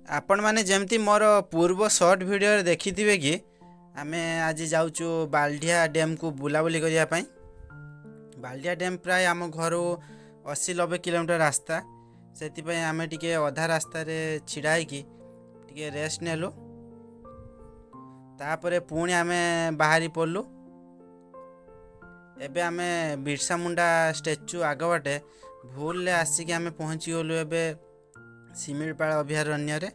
ଆପଣମାନେ ଯେମିତି ମୋର ପୂର୍ବ ସର୍ଟ ଭିଡ଼ିଓରେ ଦେଖିଥିବେ କି ଆମେ ଆଜି ଯାଉଛୁ ବାଲଡିହା ଡ୍ୟାମ୍କୁ ବୁଲାବୁଲି କରିବା ପାଇଁ। ବାଲଡିହା ଡ୍ୟାମ୍ ପ୍ରାୟ ଆମ ଘରୁ 80-90 କିଲୋମିଟର ରାସ୍ତା। ସେଥିପାଇଁ ଆମେ ଟିକେ ଅଧା ରାସ୍ତାରେ ଛିଡ଼ା ହେଇକି ଟିକେ ରେଷ୍ଟ ନେଲୁ। ତାପରେ ପୁଣି ଆମେ ବାହାରି ପଡ଼ିଲୁ। ଏବେ ଆମେ ବିର୍ସା ମୁଣ୍ଡା ଷ୍ଟାଚ୍ୟୁ ଆଗ ବାଟେ ଭୁଲରେ ଆସିକି ଆମେ ପହଞ୍ଚିଗଲୁ ଏବେ ଶିମିଳିପାଳ ଅଭୟାରଣ୍ୟରେ।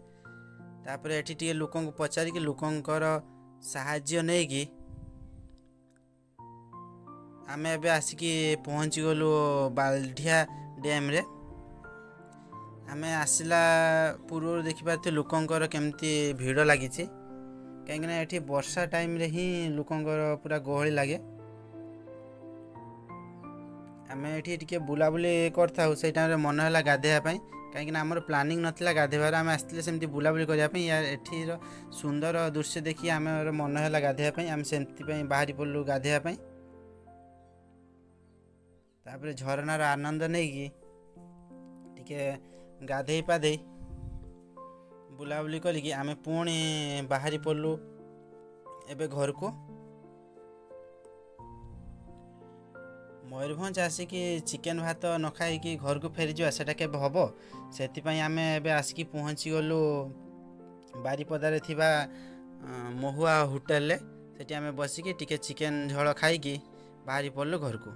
ତାପରେ ଏଠି ଟିକେ ଲୋକଙ୍କୁ ପଚାରିକି, ଲୋକଙ୍କର ସାହାଯ୍ୟ ନେଇକି ଆମେ ଏବେ ଆସିକି ପହଞ୍ଚିଗଲୁ ବାଲଢିଆ ଡ୍ୟାମ୍ରେ। ଆମେ ଆସିଲା ପୂର୍ବରୁ ଦେଖିପାରୁଥିଲୁ ଲୋକଙ୍କର କେମିତି ଭିଡ଼ ଲାଗିଛି, କାହିଁକିନା ଏଠି ବର୍ଷା ଟାଇମ୍ରେ ହିଁ ଲୋକଙ୍କର ପୁରା ଗହଳି ଲାଗେ। ଆମେ ଏଠି ଟିକେ ବୁଲାବୁଲି କରିଥାଉ, ସେଇ ଟାଇମ୍ରେ ମନ ହେଲା ଗାଧୋଇବା ପାଇଁ, କାହିଁକିନା ଆମର ପ୍ଲାନିଂ ନଥିଲା ଗାଧୋଇବାର। ଆମେ ଆସିଥିଲେ ସେମିତି ବୁଲାବୁଲି କରିବା ପାଇଁ। ଏଠିର ସୁନ୍ଦର ଦୃଶ୍ୟ ଦେଖି ଆମର ମନ ହେଲା ଗାଧୋଇବା ପାଇଁ। ଆମେ ସେଥିପାଇଁ ବାହାରି ପଡ଼ିଲୁ ଗାଧୋଇବା ପାଇଁ। ତାପରେ ଝରଣାର ଆନନ୍ଦ ନେଇକି ଟିକେ ଗାଧେଇ ପାଧେଇ ବୁଲାବୁଲି କରିକି ଆମେ ପୁଣି ବାହାରି ପଡ଼ିଲୁ ଏବେ ଘରକୁ। ମୟୂରଭଞ୍ଜ ଆସିକି ଚିକେନ୍ ଭାତ ନ ଖାଇକି ଘରକୁ ଫେରିଯିବା ସେଇଟା କେବେ ହେବ? ସେଥିପାଇଁ ଆମେ ଏବେ ଆସିକି ପହଞ୍ଚିଗଲୁ ବାରିପଦାରେ ଥିବା ମହୁଆ ହୋଟେଲରେ। ସେଠି ଆମେ ବସିକି ଟିକେ ଚିକେନ୍ ଝୋଳ ଖାଇକି ବାହାରି ପଡ଼ିଲୁ ଘରକୁ।